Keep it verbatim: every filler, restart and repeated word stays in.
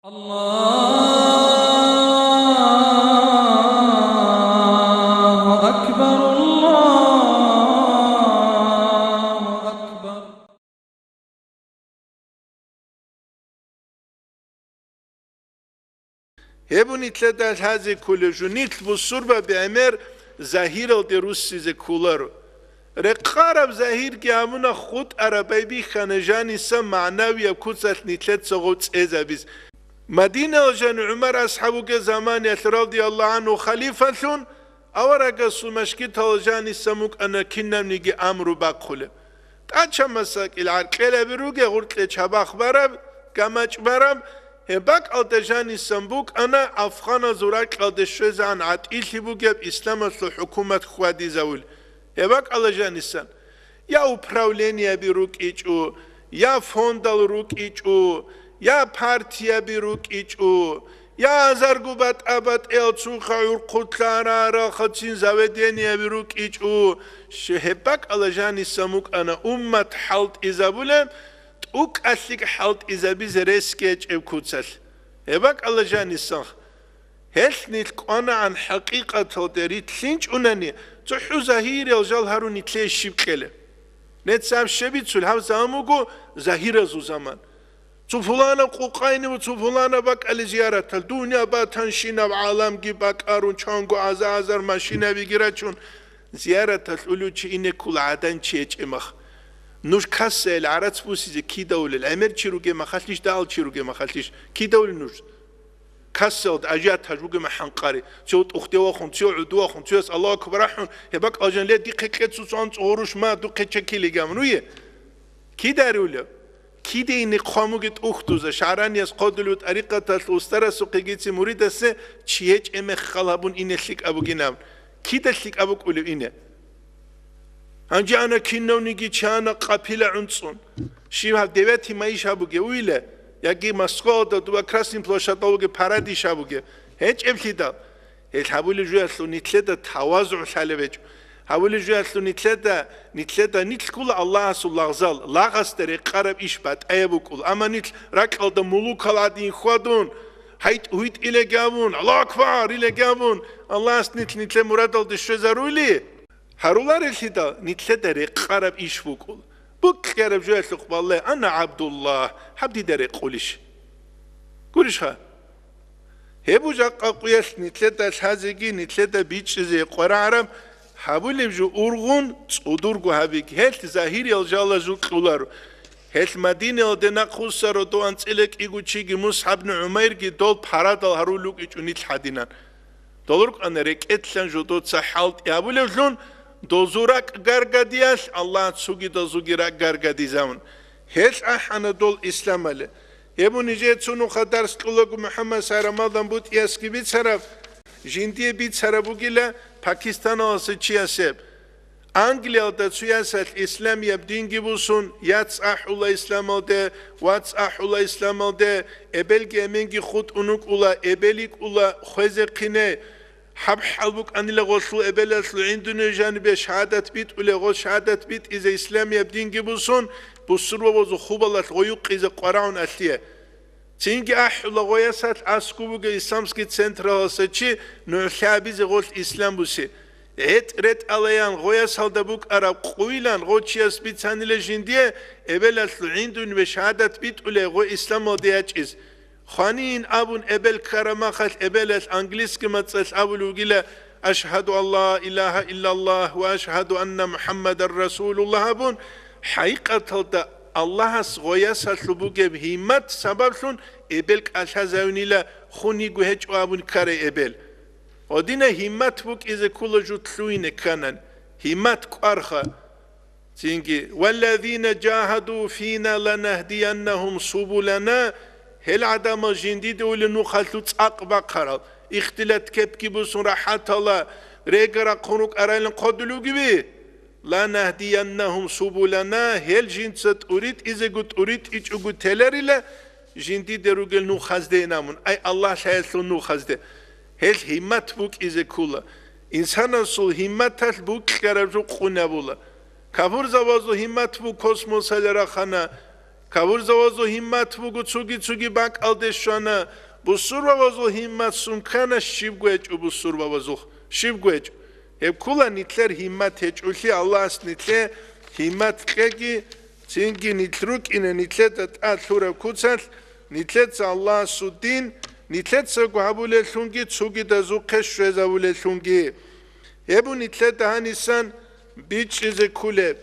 الله أكبر، الله أكبر. Гьеб нилъеда лъазе кколеб жо, нилъ бусурбаби гӀемер загьиралде руссизе кколаро. Рекъараб загьирги гьабуна, хутӀараб байбихьана жаниса магӀнавияб куцалъ нилъеца гъов цӀезабиз. Мадинаялъ жан ГӀумар асхӀаб вугеб заманиялъ, радияллагьу гӀангьу, халифалъун, аварагасул машгиталъ жаниса букӀана кинабниги амру бахъулеб. ТӀача масакил гӀаркьелаби ругел, гъуркье чабахъ бараб, гамачӀ бараб, гьеб бакӀалда жанисан букӀана афгъаназул ракьалде щвезегӀан гӀатӀилъи бугеб исламалъул хӀукумат хьвадизавул. Гьеб бакӀалда жанисан я управлениеби рукӀичӀо, я фондал рукӀичӀо, я партияби рукӀичӀо, я азарго батӀа-батӀиял цуха гӀурхъулъа ара-арахъацин заведениеби рукӀичӀо, щ-, гьеб бакӀалда жанисан букӀана уммат хӀалтӀизабулеб, тӀукӀалъикӀ хӀалтӀизабизе ресги гьечӀеб куцалъ. Гьеб бакӀалда жанисан. Гьелъ нилъ кӀванагӀан хӀакъикъаталде рилълъинчӀунани, цохӀо загьириял жал гьарун нилъее щиб кьела? Нецаяб щиб бицул, гьаб заман буго загьиразул заман. Цо пуланаб къукъайни ва цо пуланаб бакӀалде зияратал, дуниял батанщинаб гӀаламги бакӀарун, чанго аза-азар машинабиги рачун, зияраталъ улев чи ине ккола гӀадан чи гьечӀеб мехалъ. Нуж кассаялъ гӀарац бусизе кидавулел, гӀемер чи ругеб мехалъищ, дагьал чи ругеб мехалъищ, кидавулел нуж? Кассаялда ажиотаж бугеб мехалъ къари. Цо тӀухьде вахун, цо гӀуду вахун, цояс Аллагьу акбар ахӀун, гьеб бакӀалда жаниса, дихъе кье цо цӀан цӀогьоруш ма, духъе чекилигамун, вуе? Кидариулев? Киде ине хъван бугеб тӀухьдуза, шагӀранияс хъодулев тӀарикъаталъ устарасухъегицин муридасе чи гьечӀеб мехалъ гьабун ине лъикӀаб бугинаб? Кида лъикӀаб букӀулев ине? Гьанже ана кинавниги чана къапила гӀунцӀун. Щиб гьаб девятый майищ гьабуге уйла, яги Москвалда дуба Красный площадалъ вугеб парадищ гьабуге? ГьечӀеблъидал. Гьел гьабулеб жоялъул нилъеда тавазугӀ лъалеб гьечӀо. Гьабулеб жоялъул нилъеда, нилъеда нилъ ккола Аллагьасул лагъзал, лагъасда рекъараб иш батӀаяб букӀул. Амма нилъ ракьалда мулукал гӀадин хьвадун, гьайтӀ-гьуйтӀ илеги абун, Аллагьу акбар илеги абун, Аллагьас нилъ нилъер мурадалде щвезаруйли? Гьаруларелъидал нилъеда рекъараб иш букӀул. БукӀараб жоялъухъ бале, ана ГӀабдуллагь, гьаб дида рекъулищ? Гурищха? Гьеб жакъа къуялъ нилъеда лъазеги, нилъеда бичӀчӀизе къварагӀараб гьабулеб жо ургъун цӀудурго гьабиги. Гьелъ загьириял жал жукьуларо. Гьелъ Мадинаялде нахъвуссаро дов анцӀила кӀиго чиги МусгӀаб ибн ГӀумайрги дол парадал гьарулел рукӀичӀо нилъ гьадинан. Дол рукӀана рекӀелъан жодоца хӀалтӀи гьабулевлъун, дозул ракӀ гаргадиялъ Аллагь цогидазулги ракӀ гаргадизавун. Гьелъ ахӀана дол исламалде. Гьеб нижее цо нуха дарс кьолаго МухӀаммад Сайрамалдан БутӀиясги бицараб, жиндие бицараб бугила Пакистаналдаса чияс гьеб. Англиялда цо ясалъ исламияб динги бусун, яц ахӀула исламалде, вац ахӀула исламалде, эбелги эменги хутӀун вукӀула, эбел йикӀула хвезехъине. ХӀаб хӀал букӀанила гъолъул эбелалъул гӀиндуни жанибе шагьадат битӀулев, гъо шагьадат битӀизе исламияб динги бусун, бусурбабазул хубалалъ гъо юкъизе къварагӀун алъие. Цинги ахӀула гъо ясалъ аскӀуб бугеб исламский централдаса чи нугӀлъи гьабизе гъолъ ислам бусе. ГӀетӀ ретӀалаян гъо ясалда букӀараб къуйлан гъо чияс бицанила жиндие эбелалъул гӀиндуни ва шагьадат битӀулей гъо исламалде ячӀиз. Хванин абун эбел ккараб махалъ эбелалъ английский мацӀалъ абулев вугила: «Ашгьаду ан ла илагьа иллаллагь ва ашгьаду анна МухӀаммадан расулуллагь», – абун, хӀакъикъаталда Аллагьас гъо ясалъул бугеб гьиммат сабаблъун эбел кӀалъазавинила, хун йиго гьечӀо абун ккарай эбел. Гъодина гьиммат букӀизе ккола жо лъугьине кканани. Гьиммат кӀварха. Цинги: «Валлазина жагьаду фина ланагьдияннагьум субулана», гьел гӀадамал жиндида ули нухалъул цӀакъ бахъарал, ихтилат кепги бусун рахӀатала, рега рахъун рукӀарайлан хъодулев вугеви? «Ланагьдияннагьум субулана», гьел жинца тӀуритӀизего тӀуритӀичӀого теларила, жиндида ругел нухазде инамун, ай Аллагь лъаялъул нухазде. Гьел гьиммат букӀизе ккола. Инсанасул гьимматалъ букьараб жо къунабула. Кафурзабазул гьиммат буго космосалде рахана, Кавурзавазул гьиммат буго цуги-цуги бакӀалде щвана, бусурбабазул гьиммат сункана, щибго гьечӀо бусурбабазул, щибго гьечӀо. Гьеб ккула нилъер гьиммат гьечӀолъи, Аллагьас нилъе гьиммат кьеги, цинги нилъ рукӀине нилъеда тӀад лъураб куцалъ, нилъеца Аллагьасул дин, нилъецаго гьабулеллъунги цугидазухъе щвезабулеллъунги. Гьеб нилъеда гьанисан бичӀчӀизе кколеб.